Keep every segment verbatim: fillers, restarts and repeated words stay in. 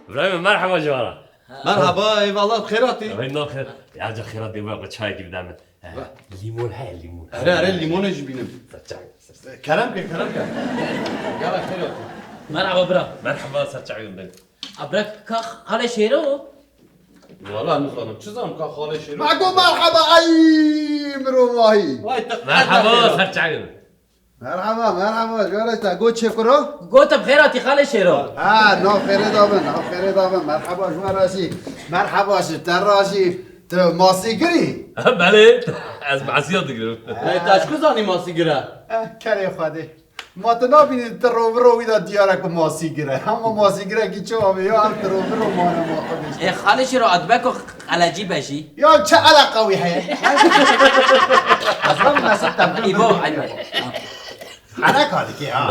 Birayê min, merheba ji we re. Merheba, eyvallah, xêr hatî. Ew na xêr. Ya ca xêr hatî, bak çayekî bide min. Lîmon heye, lîmon. Erê, erê, lîmonê jî bînim. Ser çay. Kerem ke, kerem ke. Gel, xêr hatî. Merhaba bira. Merheba, ser çay bide. A bira, ka xalê Şêro? Wala nizanim, çi zanim ka xalê Şêro? Ma got merheba, ay mirovahî. Vay te. Merhaba, ser çay bide. Merhaba, merhaba, ji we re te got çêkuro? Gotim xêr hatî xalê Şêro. Ha, nav xêrê da bin, nav xêrê da bin. Merhaba ji we re jî. Merhaba ji te re jî. Tu masîgirî? Belê, ez masiya digirim. Hey, te ji ku zanî masîgir e? Eh, kerê Xwedê. Ma tu nabînî tu roviro wî de diyar e ku masîgir e. Hema masîgirekî çawa be ya, ev tu roviro mane ma Xwedê. Ê, xalê Şêro, a dibe ku Qelecî be jî? Ya çi eleqa wî heye? Ez vabim ez tebdil Îbo, bim. Elbet. Hereka dike ha.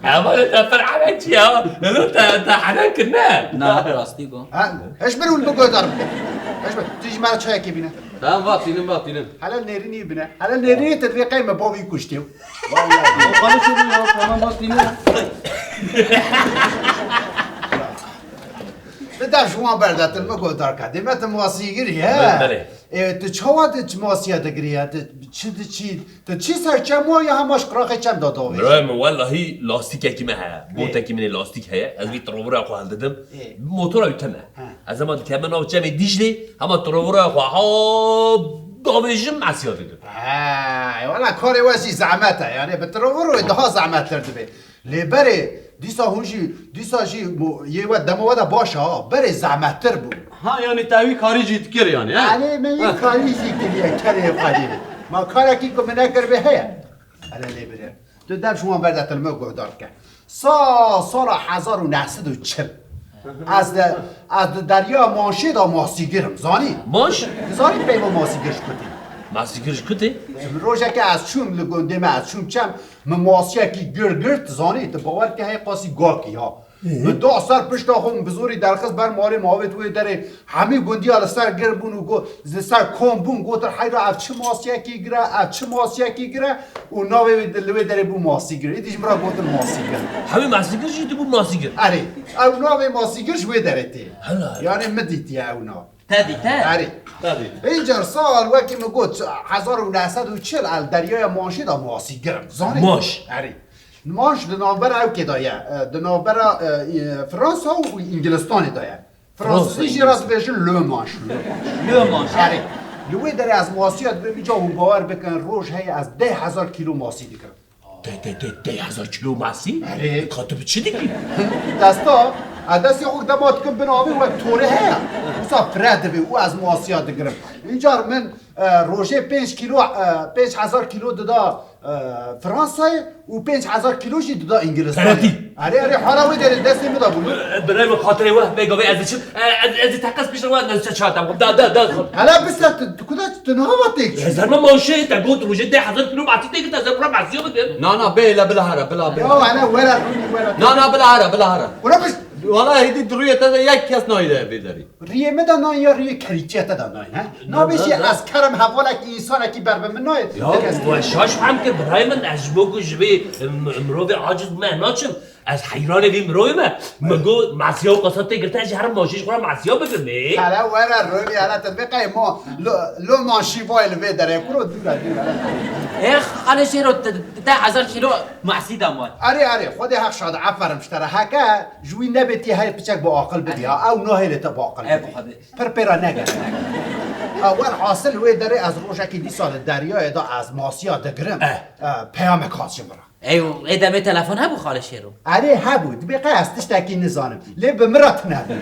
Hevalê te pir herekçî ya. Lelo te, te herek ne? Na, rastî go. Ha, heş bir û li biguhdar bike. Heş bir. Tu ji me re çayekê bîne. Tamam, vatînim, vatînim. Hele nêrînî bine. Hele nêrînî te divê qey me bavî kuştî. Vallahi. Xalê Şêro ya, tamam, vatînim. Bi dev ji wan berde, tu li min guhdar ke. Dê me tu masîgirî, he? Belê, belê. Ê, tu çawa di masiya digirî, he? Tu çi diçî? Tu çi ser çem wa ya hema ji qiraxê çem da davêjî? Birayê min, wellahî lastîkekî me heye. Ê. Botekî min ê lastîk heye. Ez vî tirovira xwe hildidim. Ê. Motora wî tune. He. Ez hema dikevime nav çemê Dîclê, hema tirovira xwe ha davêjim, masiya digirim. He, wela karê we jî zehmet e. Yanî bi tiroviro daha zehmettir dibe. Lê berê, dîsa hûn jî, dîsa jî mo-, yê we dema we de baş e ha, berê zehmettir bû. Ha, yanî te wî karî jî dikir yanî, he? Erê, me yê karî jî kiriye, kerê Xwedê. Ma karekî ku min nekiribê heye? Hele lê bire. Tu dev ji wan berde, tu li me guhdar ke. Sa, sala hezar û neh sed û çil. Ez de, ez di derya Manşê de masîgir im, zanî? Manş? Tu zanî peyva masîgir ji ku tê? Masîgir ji ku tê? Min rojeke ez çûm li gundê me, ez çûm çem, min masiyekî gir girt, zanî? Tu bawer ke heye qasî gakî ha. Min da ser pişta xwe, min bi zorî derxist ber malê, min avêt wê derê, hemî gundiya li ser gir bûn û got, li ser kom bûn, gotin, heyra ev çi masiyekî gir e, ev çi masiyekî gir e, û navê wê di-, li wê derê bû masîgir. Êdî ji min re gotin masîgir. Hemî masîgir jî dibû masîgir. Erê, ew navê masîgir ji wê derê tê. Hela. Yanî min dîtiye ew nav. Te dîte? Erê. Te dîte. Încar sal wekî min got, hezar û neh sed û çil el deryaya Manşê de masîgir im. Zanî? Manş. Erê. Manş di navbera ew kê de ye. E, di navbera, e, e, Fransa û Îngilistanê de ye. Fransizî jî re dibêjin Le Manche. Le Manche. Erê. Li wê derê ez masiya dibim, îca hûn bawer bikin, roj heye ez deh hezar kîlo masî dikirim. Deh, deh, deh, deh hezar kîlo masî? Erê. Ka tu bi çi dikî? Desta, ez destê xwe dema dikim bin avê wek torê heye. Wisa fire dibe û ez masiya digirim. Încar min, e, rojê pênc kîlo, e, pênc hezar kîlo dida, e, Fransayê û pênc hezar kîlo jî dida Îngilistanê. Xeletî. Erê, erê, hala wê derê destê min de bû. E, birayê min, xatirê we, bê gavê ez diçim. E, ez, ez ê teqez piştre we, ez çatem. Da, da, da. Hele bise tu, tu kuda tu niha va têk çû. Ez herma Manşê, te got rojê deh hezar kîlo masî têkir, ez herma masiya bikim. Na, na, bê, hele bila here, bila, bila. Ya, hele were, rûnî were. Na, na, bila here, bila here. Ura biş- Wala hêdî di rûyê te de yek kes nayê de vê derî. Riyê min de nayê ya riyê kerîçiya te de nayê, he? Na, Nabêjî na, na. Ez kerem hevalekî, însanekî ber bi min nayê. Ya, we şaş fehm kir, birayê min, ez ji bo ku ji vê, em, mirovê aciz me naçim. Ez heyranê vî mirovê me. Mi got, masiya û qasa tê girtin, ez jî herim Manşê ji xwe re masiya bikim, ê? Hele were rûnî, hele te vê qey ma lo, lo manşî vay li vê derê kuro dûre, dûre. Ê, xalê Şêro, te, te hezar kîlo masî da mal. Erê, erê, Xwedê heq şad, aferin ji te re. Heke ji wî nebê tê herê piçek bi aqil bidî, ha, ew nahêlê te bi aqil bidî. Pir pê re negere. Ha, welhasil wê derê ez rojekî dîsa li deryayê de ez masiya digirim. Eh. Eh, peyamek hat ji min re. Ey, ê demê telefon hebû xalê Şêro? Erê hebû, dibê qey ez tiştekî nizanim. Lê bi min re tune bû.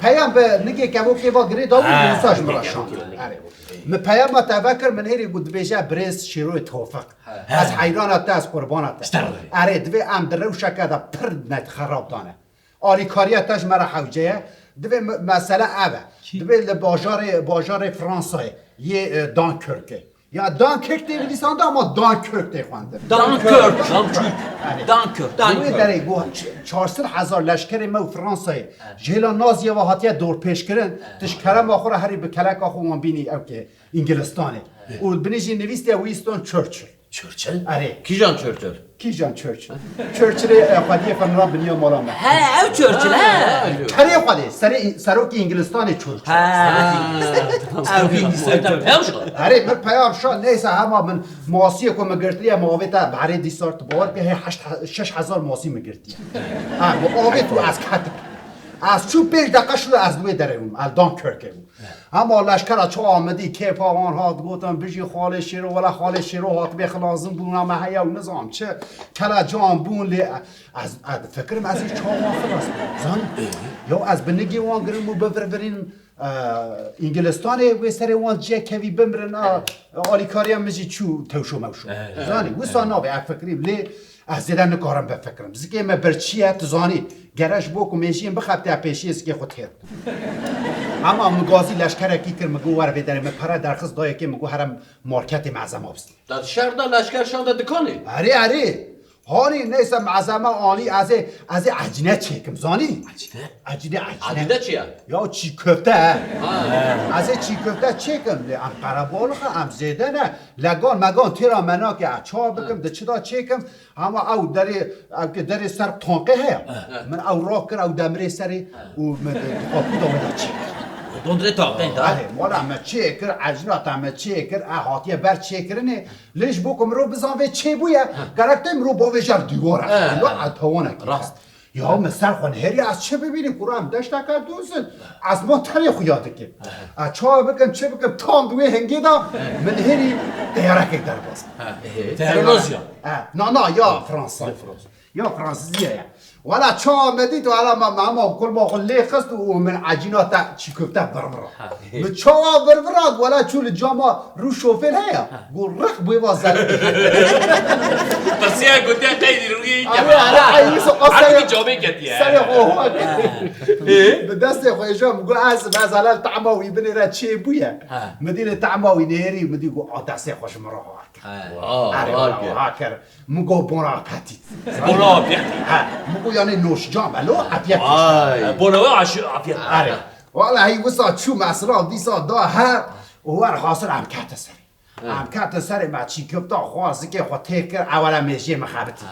Peyam bi nigê kevokê va girê da bû, Ha, wisa ji min re nigê şand. kevokê, nigê Erê. kevokê. Min peyama te vekir, min hêrî got dibêje birêz Şêroyê Tofiq. Ha. Ez heyrana te, ez qurbana te. Ji te re. Erê, divê em di rewşeke de pir net xerab dane. Alîkariya te ji me re hewce ye. Divê me-, mesele ev e. Kî? Divê li bajarê, bajarê Fransayê yê, e, Dunkirkê. Ya Dunkirk tê nivîsandin ama Dunkirk tê xwendin. Dunkirk. Dunkirk. Erê. Dunkirk. Li wê Dunkirk. derê got ç-, çar sed hezar leşkerê me û Fransayê ji hêla Naziyê ve hatiye dorpêçkirin. Tu ji kerema xwe re herî bi keleka xwe wan bînî ew kê Îngilistanê. Û binê jî nivîstiye Winston Churchill. Churchill? Erê. Kîjan Churchill? Kîjan Churchill? Churchillê, e, xwediyê xwe nira biniya mala me. He, ew Churchill, he. Kerê Xwedê, serê, serokê Îngilistanê Churchill. He. Ew Îngilistanê Churchill. Ew şo. Herê, min peyam şa, neyse, hema min masiyê ku min girtiye, min avête berê dîsar, tu bawer ke, hê heşt, şeş hezar masî min girtiye. Ha, min avêt û ez ketim. Ez çû pênc deqe şû ez li wê derê bûm, ez Dunkirkê bûm. Hema leşkera çawa min dî, kêfa wan hat, gotin, "Bijî Xalê Şêro, wela Xalê Şêro hatibê xilazin bûna me heye û nizam çi, kelecan bûn lê." Ez, ez difikirim, ez ê çawa wan xilas bikim, zanî? Ya ez bi nigê wan girim û bivirvirînim, e, Îngilistanê, wê serê wan cihekevî bimirin, a, alîkariya min jî çû tewşo mewşo. Zanî, wisa nabe, ez fikirîm, lê ez zêde nikarim bifikirim. Zikê me birçî ye, tu zanî. Gere ji bo ku mêjiyên bixebite pêşiyê zikê xwe têr bikim. Hema min gazî leşkerekî kir, min got, "Were vê derê." Min pere derxist dayekê, min got, "Here marketê mezema bistî." Te şer da leşker şande dikanê? Erê, erê. Hanî neyse mezeme anî, ez ê, ez ê ecîne çêkim, zanî? Ecîne? Ecîne, ecîne. Ecîne çi ye? Ya çî köfte he. Ha. Ez ê çî köfte çêkim, lê em qerebalix e, em zêde ne. Legan megan têra me nake, ez çawa bikim, di çi da çêkim? Hema ew derê, ew ke derê ser tanqê heye. He. Min ew rakir, ew demirê serê û min di, di qapû da wê da çêkir. Dondrê tanqê da. Erê, wala me çêkir, ecîna te me çêkir, e hatiye ber çêkirinê. Lê ji bo ku mirov bizan vê çêbûye, gerek te mirov bavêje li dîwara. He. Lo, e, tawanekî. Rast. Ya min ser xwe nihêriye, ez çi bibînim, kura em deşteke dûz in. Ez ma tenê xuya dikim. Ez çawa bikim, çi bikim, tam di wê hingê de min nihêrî teyarekek derbas. He. Teyare Naziya. He, na, na, ya Fransa. Ya Fransa. Ya Fransizî ye ya. Wela çawa me dît, wela me, me hema kulma xwe lê xist û min ecîna te çî köfte virvira. Ha. Min çawa virvira, wela çû li cama rû şofêr heye. Got, "Riq bû va zelal." Pirsiya gotiye qeydî rûyê Abi, yeke. Ara, ay, wisa, o Artık serê, bir camiye ketiye. Serê xwe hova kir. Ee? Bi destê xwe êja, min got, "Ez, ez zelal tahma wî binê re çê bûye." Ha. Min dî li tahma wî nêrî, min dî got, "A destê xwe ji min re har kir." Ha. Wow, Erê, har wala kir. Har kir. Min got, "Bon appetit." Bon appetit. Ha, min got, "Yani noşcam, elo, appetit." Vay. Bona we aşı afiyet. Erê. Walahi wisa çû mesela dîsa da her û her hasil em kete serê. Em kete serê me çî köfta xwar zikê xwe têr kir, ewele mêjiyê min xebitî.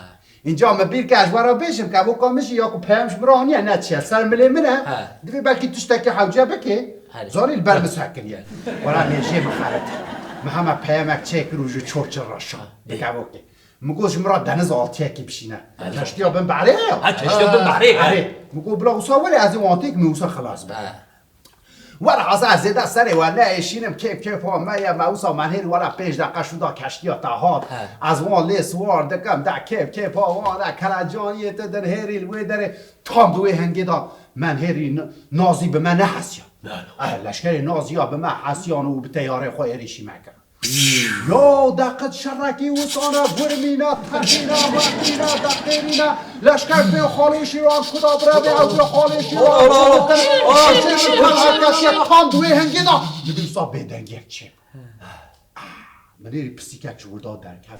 Înca min bîr ke ez were bêjim ke bo ka min jî ya ku peyam ji min re aniye ne çi ye, ser milê min e. Divê belkî tiştekî hewce bike. Herê. Zanî li ber min sekiniye. Wela mêjiyê min xebitî. Min hema peyamek çêkir û ji Churchill re şa. Dikevokê. Min got, "Ji min re deniz altiyekî bişîne." Keştiya bin behrê ye. Ha, keştiya bin behrê, ha. Erê. Min got, "Bila wisa were ez ê wan têk min wisa xilas bikim." Ha. Were haza ez zêde serê we neêşînim, kêf kêfa me ye, me wisa menhêrî were pênc deqe şû da keştiya te hat. Ha. Ez wan lê siwar dikim, de kêf kêfa wan e, kelecaniyê te dinhêrî li wê derê tam di wê hingê de menhêrî n-, nazî bi me nehesiya. Eh, leşkerê naziya bi me hesiyan û bi teyarê xwe êrîşî me kir. Ya deqet şerekî wisane, gurmîne, teqîne, meqîne, deqêrîne, leşker pê xalê şîran kuda birevê ew pê xalê şîran. Tam di wê hingê de min dîsa bêdengiyek çê. Min êrî pisîkek ji wir da derket.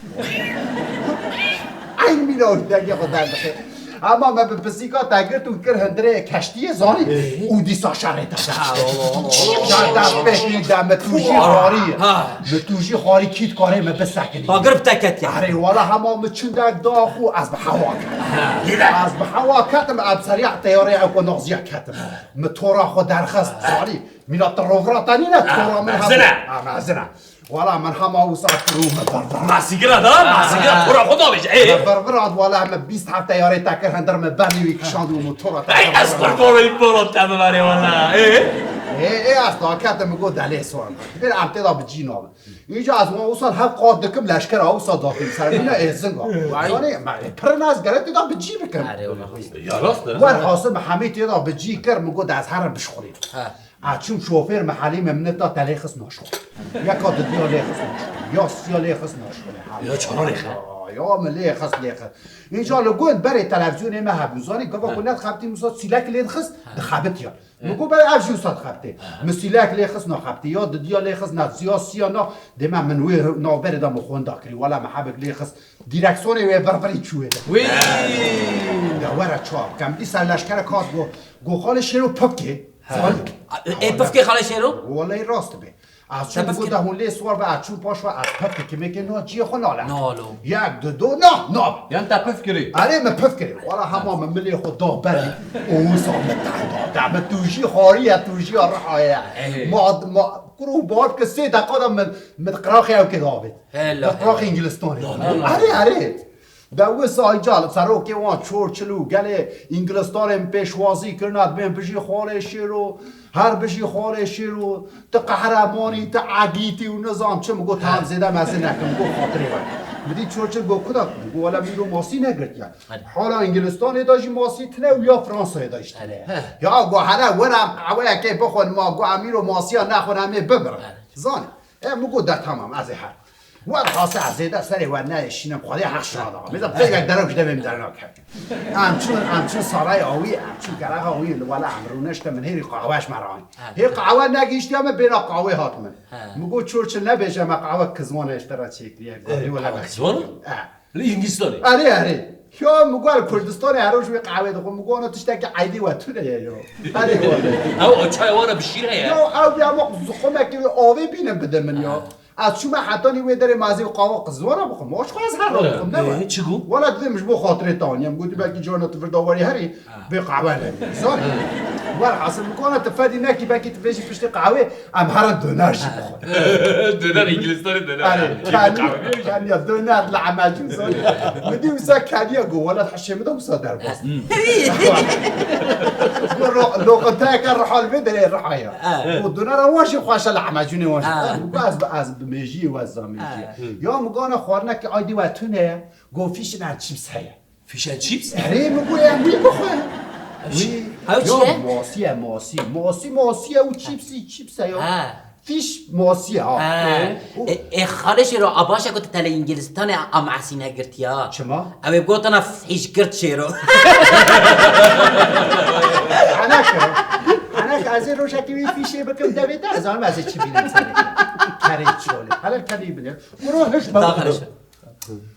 Eyn mîna wî dengê xwe derdixê. Hema me bi pisîka te girt û kir hundirê keştiyê zanî û dîsa şerê te dest pê kir. Şer dest pê kir de min tûjî xwarî. Ha. Min tûjî xwarî kî dikarê min bisekinî. Agir bi te ketiye. Erê wala hema min çindek dax û ez bi hewa ketim. Ha. Ez bi hewa ketim, em serî teyarê ew ku naziya ketim. Min tora xwe derxist zanî. Mîna ti rovra te nîne, tora min hebe. Mezin e. Ha, mezin e. Wala min hema wisa kir û min vir vir. Masîgira da, masîgira tora xwe da bêje. Ê. Min vir vir hat, wala min bîst heft teyarê te kir, hundir min bernî wî kişand û min tora te. Ey, ez qurbanê polo te bibarê wala. Ê? Ê, ê, ez da ketim, min got delê sor. Divê em tê da bi cî nabin. Înca ez wan wisa her qat dikim, leşkera wisa daxil ser mîna êzinga. Vay. Zanî, me, pir nas gere tê da bi cî bikim. Erê wala. Ya rast e. Wer hasil me hemî tê da bi cî kir, min got ez herim bişxulîm. Ha. A çûm şofêr me helî me min ta te lê xist naşxulî. Yeka didiya lê xist naşxulî. Ya siya lê xist naşxulî. Ya çara lê xist? Ya, ya me lê xist, lê xist. Înca li gund berê televîzyonê me hebû. Zanî gava ku nedixebitî wisa sîlek lê dixist, dixebitiya. Min got, "Belê ev jî wisa dixebitê." Min sîlek lê xist naxebitê. Ya didiya lê xist ne, ya siya na. Dê me min wê navberê de min xwe winda kirî. Wela me hebik lê xist. Dîreksiyonê wê vir virî çû wê de. Wî! Ya were çawa bikem. Dîsa leşkerek hat got, got, "Xalê Şêro pifkê." He. Zanî? Ê, pifkê Xalê Şêro? Wele rast be. Ez çûm, gote hûn lê siwar be, ez çûm paş ve, ez pif kekimê kê na ciyê xwe nale. Nalo. Yek, du, do, na, na. Yan te pif kirî? Erê, min pif kirî. Wala hema min milê xwe da berî. Û wisa min te da, te min tu jî xariye, tu jî rihaye. Ey. Ma, ma, kuro bar ke sê deqa de min, min qiraxê ew kê davêt. Hela, Qiraxê hela. Îngilistanê. Hela. Erê, erê. De wisa îca li serokê wan Churchill û gelê Îngilistanê min pêşwazî kirina, dibên bijî Xalê Şêro, her bijî Xalê Şêro, tu qehremanî, tu egîtî û nizam çi, min got, tam zêde mezin nekim, min got, xatirê we. Min dî Churchill got, kuda, min got, wele min îro masî negirtiye. Hadi. Hala Îngilistanê de jî masî tine û ya Fransayê de jî tine. Hadi. Ya got, hele were em qehweyekê bixwin, ma got, em îro masiya nexwin, em ê bibirin. Hadi. Zanî. E, min got, de tamam, ez ê her. Werhasîl ez zêde serê we neyêşînim, Xwedê heq şahid e. Mêza peyvek derewş demê min dernakevî. Em çûn, em çûn sarayê awî, em çûn geraxa wî, li wela em rûniştin, min hêrî qahwe ji me re anî. Ha. Hê qahwe negihîştiya min, bêna qahwê hat min. Ha. Min got, Churchill, nebêje me qahwe kizwan e ji te re çêkiriye. Ê, wela qahwe me kizwan? E. Li Hindistanê? Erê, erê. Ya min got, li Kurdistanê her roj wê qahwê dixwim. Min got, ana tiştekî eydê we tune ye yo. Erê, wele. Ew, ew çayê wan re bi şîr heye? Ya, ew ya, ma ziqumekê wê avê bînin bide min ya. Ha. Ez çûme hetanî wê derê, ma ez ê qahwa qizwana bixwim. Ma ji xwe ez her roj dixwim, ne we? Ê, çi got? Wela dibêm ji bo xatirê te anî. Em gotî belkî carna tu vir de werî herî, ha, bê qahwe nebî. Zanî? Ha. Werhasil, min got, ana tu fedî nekî, belkî tu bêjî piştî qahwê, em herin doner jî bixwin. Doner, Îngilistanê doner. Erê, keniya, keniya, doner, lahmacun, zanî. Min dî wisa keniya, got, wela hişê min de wisa derbas. Got, lo-, loqinteyeke riha li vê derê riha ye. Ha. Got, donera wan jî xweş e, lahmacunê wan jî. Ha. Got, ez bi, ez bi mêjiyê we zam mêjiyê. Ha. Ya min got, ana xwarinekî aydî we tune ye. Got, fish and chips heye. Fish and chips? Erê, min got, em wî bixwe. Wî, ew çi ye? Masî ye, masî. Masî, masî ye û çîpsî, çîps e ya. Ha. Fish masî ye, ha. Ha. Û e, e, Xalê Şêro, a baş e ku tu te li Îngilistanê a masî negirtiya. Çima? Ew ê gotana fish girt Şêro. Henek e. Henek, ez ê rojekê wî fîşê bikim devê te, ez zanim ez ê çi bînim serê. Kerê çolê. Hele kerî bine. Kuro hiş bak.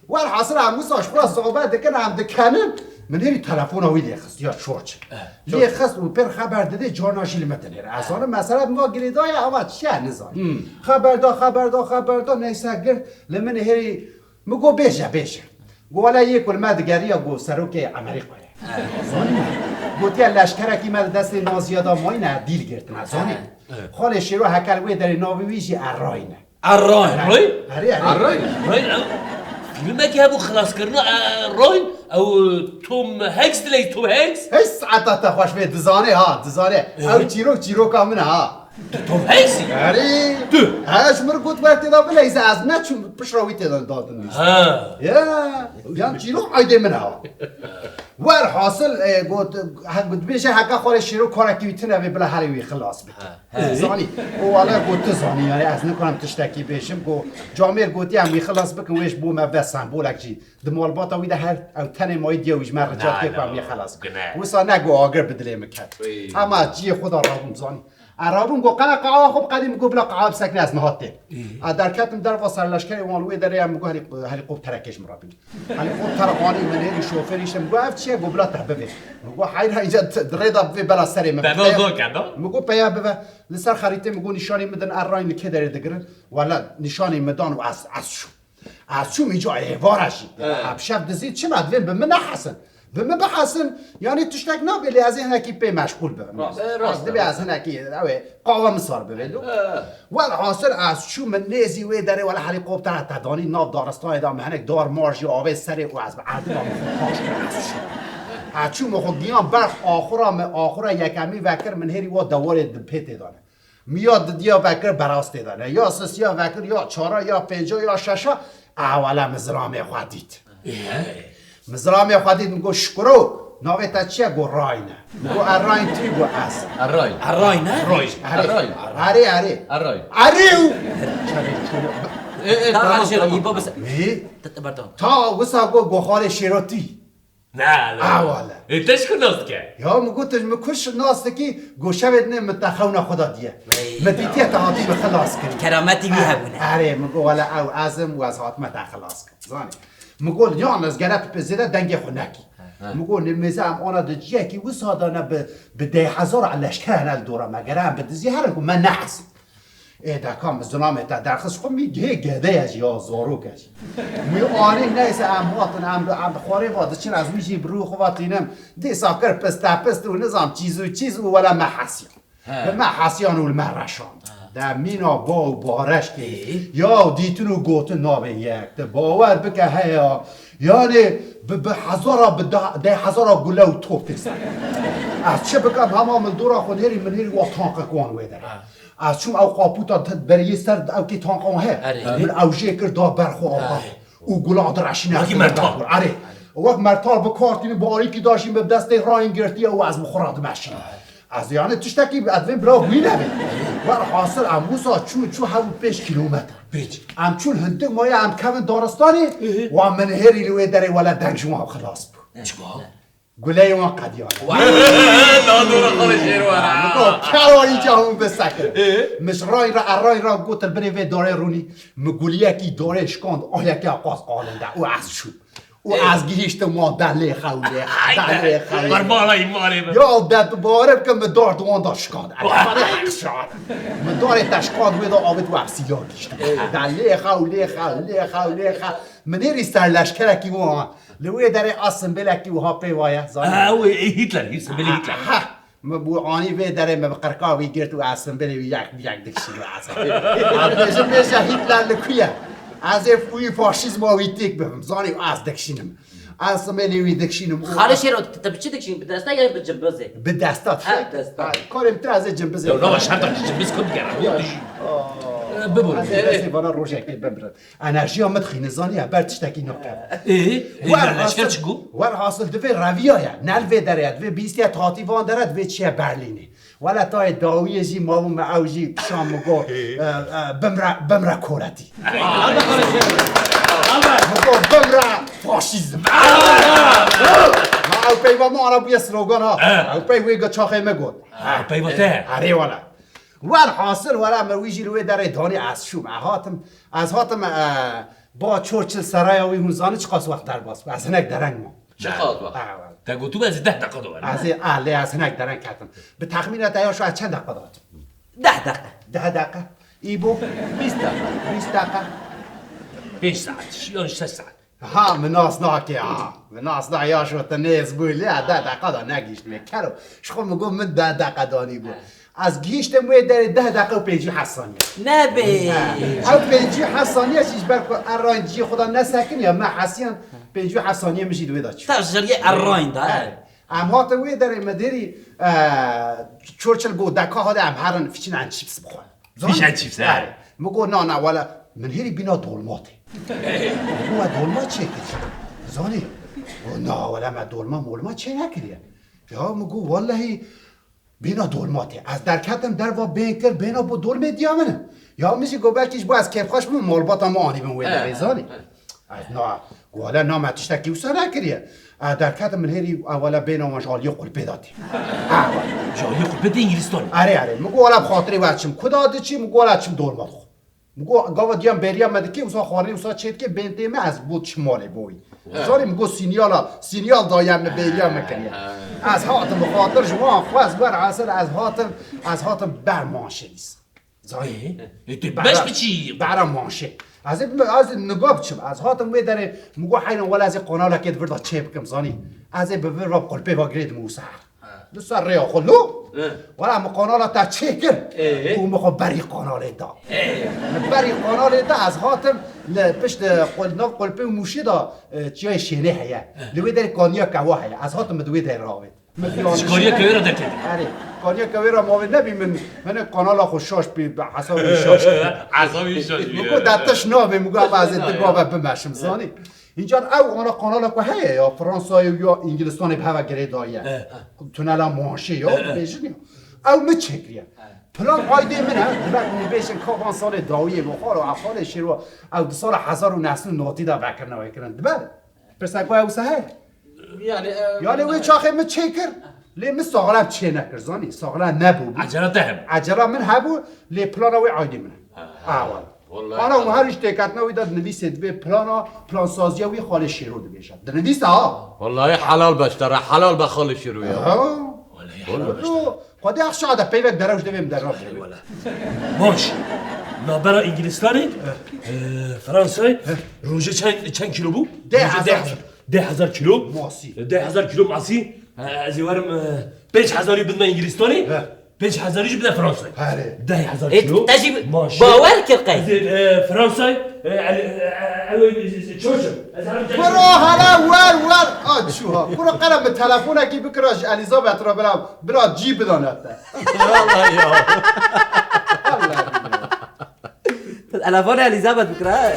Werhasil em wisa ji xwe sohbet dikin, em dikenin. Min hêrî telefona wî lê xist, ya Çorçil. Eh, lê xist û pêr xeber didê, carna jî li min dinêre. Ez zanim mesele bi va girêdayî ye, ama çi ye nizanim. Hmm. Xeber da, xeber da, xeber da, neyse girt. Li min hêrî, min got, bêje, bêje. Got, wele yê ku li me digeriya, got, serokê Amerîkayê. Eh. Zanî me. Gotiye leşkerekî me di destê Naziya de mayîne, dîl girtine, zanî. Eh, eh. Xalê Şêro heke li wê derê navê wî jî Errayî ne. Errayî. Errayî? Erê, erê. Errayî. Errayî, ew fîlmekî hebû, xelaskirina Errayî, ew Tom Hanks dileyî, Tom Hanks. Hey, saeta te xweş bê, dizanê ha, dizanê. Ee? Ew çîrok, çîroka min e ha. Tu Tom Hanks î? Erê. Tu? He, ji min got wer tê de bileyze, ez neçûm pişra wî tê de dadin dîst. Ha. Ya, yan çîrok aydê min e ha. Werhasil, e, got, he, got, dibêje heke Xalê Şêro karekî wî tune vê, bila herê wî xilas bike. Ha. He. Zanî, û wele got, tu zanî, yani ez nikarim tiştekî bêjim, got, camêr gotiye em wî xilas bikin, wê ji bo me ve sembolek jî. Di malbata wî de her ew tenê mayî diye wî ji me rica dike ku em wî xilas bikin. Wisa ne got agir bi dilê min ket. Ey. Hema ciyê xwe de rabûm, zanî. Ez rabûm, got, qala qehwa xwe biqedî, min got, bila qehwa bisekine, ez niha têm. Ey. Ez derketim derva serleşkerê wan li wê derê ye, min got, helî-, helîkopterekê ji min re bîne. Helîkopter anî, min hêrî şofêrî, îşte min got, ev çi ye? Got, bila te bivê. Min got, heyra, îca di rê de bivê bela serê min. Te bivê. Min got, peya bive. Li ser xerîtê min got, nîşanî min din, Errayî li kê derê digirin. Wele nîşanî min dan û ez, ez çûm. Ez çûm îca êvara jî. He. Em şev dizî çima divên bi min nehesin? Bi min bihesin, yanî tiştek nabe, lê ez ê hinekî pê meşgûl bibim. Rast. E, rast. Ez dibê ez hinekî, ew ê, qahwe min sar bibê. He. Welhasil ez çûm min nêzî wê derê, wele helîkoptera te danî nav daristanê de, min hinek dar mar jî avê serê û ez bi erdê ve min xwe paş kir, ez çûm. Ez çûm min xwe giyan berx axura, min axura yekemî vekir, min hêrî wa dewarê di pê tê de ne. Min ya didiya vekir, berast tê de ne. Ya sisiya vekir, ya çara, ya pênca, ya şeşa, ewele min zilamê xwe dît. Ê. Min zilamê xwe dît, min got, Şikuro, navê te çi ye? Got, Rayne. Min got, Errayî tu yî? Got, ez. Errayî. Errayî ne? Errayî. Erê. Errayî. Erê, erê. Errayî. Erê û. Ê, ê, tamam, tamam, tamam. Îbo bis-, Ê? T-, t-, pardon. Ta wisa got, got, Xalê Şêro tu yî? Ne, ne. Ah, wele. Ê, te ji ku nas dike? Ya, min got, tu ji min ku nas dikî, got, şevê dinê min te xewna xwe de diye. Vey. Min dîtiye te hatî min xilas kirî. Kerametî wî hebûne. Erê, min got, wele ew ez im û ez hatime te xilas kirim. Zanî. Min got, yan ez gere tu pê zêde dengê xwe nekî. He. Min got, nimêze em ana di ciyekî wisa de ne bi, bi deh hezar leşker hene li dora me. Gere em bi dizî herin ku me nehesin. Ê deka, min zilamê te derxist, xwe mî gihê gede ye jî ya zarok e jî. Mî anî neyse em hatin, em, em bi xwarê va diçin, ez wî jî bi rû xwe va tînim. Dîsa kir piste pist û nizam çîz û çîz û wele me hesiyan. He. Li me hesiyan û li me reşand. De mîna ba û bareşkê. Ê? Ya dîtin û gotin nabê yek. Te bawer bike heya. Yani bi, bi hezara, bi da, deh hezara gule û top tê ser. Ez çi bikim, hema min dora xwe nêrî, min nêrî wa tanqek wan wê derê. Ha. Ez çûm ew qaputa te beriyê ser ew kê tanqan he. Erê. Min ew jê kir da ber xwe ava. Erê. Û gulan direşîne. Wekî mertal. Erê. Wek mertal bi kartînî barîkî da jî min destê rayîn girtiye û ez bi xwe re dimeşînim. Ez yani tiştekî ez vê bira wî nebê. Werhasil em wisa çûn çû hew û pênc kîlometre. Pênc. Em çûn hindik maye em kevin daristanê, Hı hı. Wa min hêrî li wê derê wele deng ji wan xilas bû. Çima? Guleyê wan qediyane. Dadora xalê şêr were. Min got, "Kero îca hûn bisekin." Ê? Min ji rayî re, rayî re got, "Li binê vê darê rûnî." Min guliyekî darê şikand, aliyekî qas qalinde û ez çûm. Û Ê. Ez gihîştim wan delê xewlê, delê xewlê. Bermala îmarê min. Ya de tu bawer bike min dar di wan da şikand. Wah. Min darê te şikand wê da avêt û ez sîla gihîştim. Ê. Delê xewlê, xewlê, xewlê, xew. Min hêrî ser leşkerekî wan. Li wê derê a simbêlekî wiha pê wa ye, zanî? Ha, wê, ê, Hitler, hî simbêlê Hitler. Ha, ha. Min bû anî vê derê min bi qirka wî girt û ez simbêlê wî yek bi yek dikişînim ez. Ez bêjim bêje Hitler li ku ye? Ez ê wî faşîzma wî têk bibim, zanî ez dikişînim. Ez simbêlê wî dikişînim û Xalê Şêro, tu, tu bi çi dikişînî? Bi desta ya bi cimbizê? Bi desta. Ha, desta. Ha, karê min tu ez ê cimbizê. Ya, nava şerta cimbizê ku digere. Ya. Aa. Bibû. Ez ê destê vana rojekê bimrim. Enerjiya min dixîne, zanî, ber tiştekî nake. Ê, ê, Wer leşker hasil, çi got? Werhasil divê reviya ye. Ne li vê derê ye. Divê bîstiye tatî van dere, divê çiye Berlînê. Wele tayê dawiyê jî mabû me ew jî kişan min got, e, e, bimre, bimre koletî. Min got, bimre faşîzm. Ma ew peyva min ana bûye slogan ha. Ew pey wê ge çaxê me got. Ew peyva te. Erê wele. Werhasil wele me wî jî li wê derê danî ez çûm. Ez hatim, ez hatim, e, Ba Churchill seraya wî hûn zanin çiqas wext derbas bû? Ez hinek dereng mam. Çiqas wext? Ha, ha. Te gotû ez ê deh deqa de werim. Ez ê, ah, lê ez hinek dereng ketim. Bi texmîna te ya şu ez çend deqa de hatim? Deh deqe. Deh deqe? Î bo? Bîst deqe. Bîst deqe. Pênc saet, yan şeş saet. Ha, min nas nake ha. Min nas na ya şu te nêz bû lê, deh deqa de negihîştime. Kero, ji xwe min got min deh deqa danî bû. Ha. Ez gihîştim wê derê deh deqe û pêncî û heft saniye. Nebê. He. Ew pêncî û heft saniye jî ji ber ku erayîn cihê xwe de nesekiniye, me hesiyan pêncî û heft saniye min jî di wê de çû. Te jiriyê erayîn de, he. He. Em hatin wê derê me derî, e, Churchill got, deka hade em herin fiçin en çîps bixwin. Zanî? Fiş en çîps, he. He. Min got, na, na, wele min hêrî bîna dolma tê. Min got, we dolma çêkir? Zanî? Got, na, wele me dolma molma çê nekiriye. Ya min got, wellehî Bêhna dolma tê. Ez derketim derva bêhn kir, bêhna bû dolmê diya min. Ya min jî got belkî ji bo ez kêfxweş bim, malbata min anîbin wê derê, zanî. Ez na, got wele na me tiştekî wisa nekiriye. Ez derketim min hêrî ewele bêhna wan ji aliyê qulpê de tê. Ji aliyê qulpê tê Îngilîstanê? Erê, erê. Min got wele bi xatirê we çim. Ku da diçî? Min got wele çim dolma dixwim. Min got, gava diyan bêriya me dike, wisa xwarinê wisa çê dike, bên tê me, ez bo çi malê bo wî. He. Zanî min got, sînyala, sînyal daye min bêriya me kiriye. He. Ez hatim bi xatir ji wan xwest wer esil, ez hatim, ez hatim ber manşê dîs. Zanî? Ê, ê, tu Bera, beş biçî? Bera manşê. Ez ê, ez ê niga biçim. Ez hatim wê derê, min got, heyran wele ez ê qanalekê di vir de çê bikim, zanî? Ez ê bi vir ve qulpê ve girêdim û ser. Li ser rêya xwe lo. He. Wela min qanala te çêkir. Ê. Û min xwe berî qanalê da. Ê. Min berî qanalê da, ez hatim li pişt, e, qul-, nav qulpê û mûşê da, e, çiyayê Şênê heye. He. Li wê derê kaniya kewa heye. Ez hatim min di wê derê ravêt. Min Ji kaniya kewê re derketî. Erê. Kaniya kewê re mavê nebî min, min qanala xwe şaş bî, bi hesabê şaş. Hesabê şaş bî. Min got, de tiş nabê, min got, ez ê di gava bimeşim, zanî. Încar ew ana kanala ku heye ya Fransayê û ya Îngilistanê bi heva girê daye. He. Tunela Manşê ya, He. bêjin ya. Ew min çêkiriye. Plan aydê min e, dibe ku min bêjin ka van salê dawiyê bo xalo, ev xalê şêro, ew di sala hezar û neh sed û notî de vekirine wê kirin. Dibe? Pirsek waya wisa heye? Yani, e, Yani wê çaxê min çêkir, lê min saxlem çê nekir, zanî? Saxlem nebû. Ecela te hebû? Ecela min hebû, lê plana wê aydê min e. Ha, ha. Awa. Vallahi Ana û her ji têketina wî de dinivîsê dibê plana, plansaziya wî Xalê Şêro dibêje. Dinivîse ha. Vallahi helal be ji te re, helal be Xalê Şêro ya. Ha. Vallahi Wala. Xwedê axşa de peyvek derewş devêm derra. Wala. Baş. Navbera Îngilistanê, e, Fransayê, rojê çend, çend kilo bû? Deh hezar. Rojê deh hezar. Deh hezar kilo. Masî. Deh hezar kilo masî. E, ez ê werim, e, pênc hezarî bidime Îngilistanê. He. Pênc hezarî jî bide Fransayê. Herê. Deh hezar kilo. Ê, te jî bawer kir qey? Ez ê, e, Fransayê, e, e, e, e, e, e, çoçim. Ez herim Kuro hala wer wer. A çuha. Kuro qere min telefonekî bikira ji Elizabeth re bira, bira cî bidane te. Vallahi ya. Vallahi billahi. Telefona Elizabeth bikira, ha?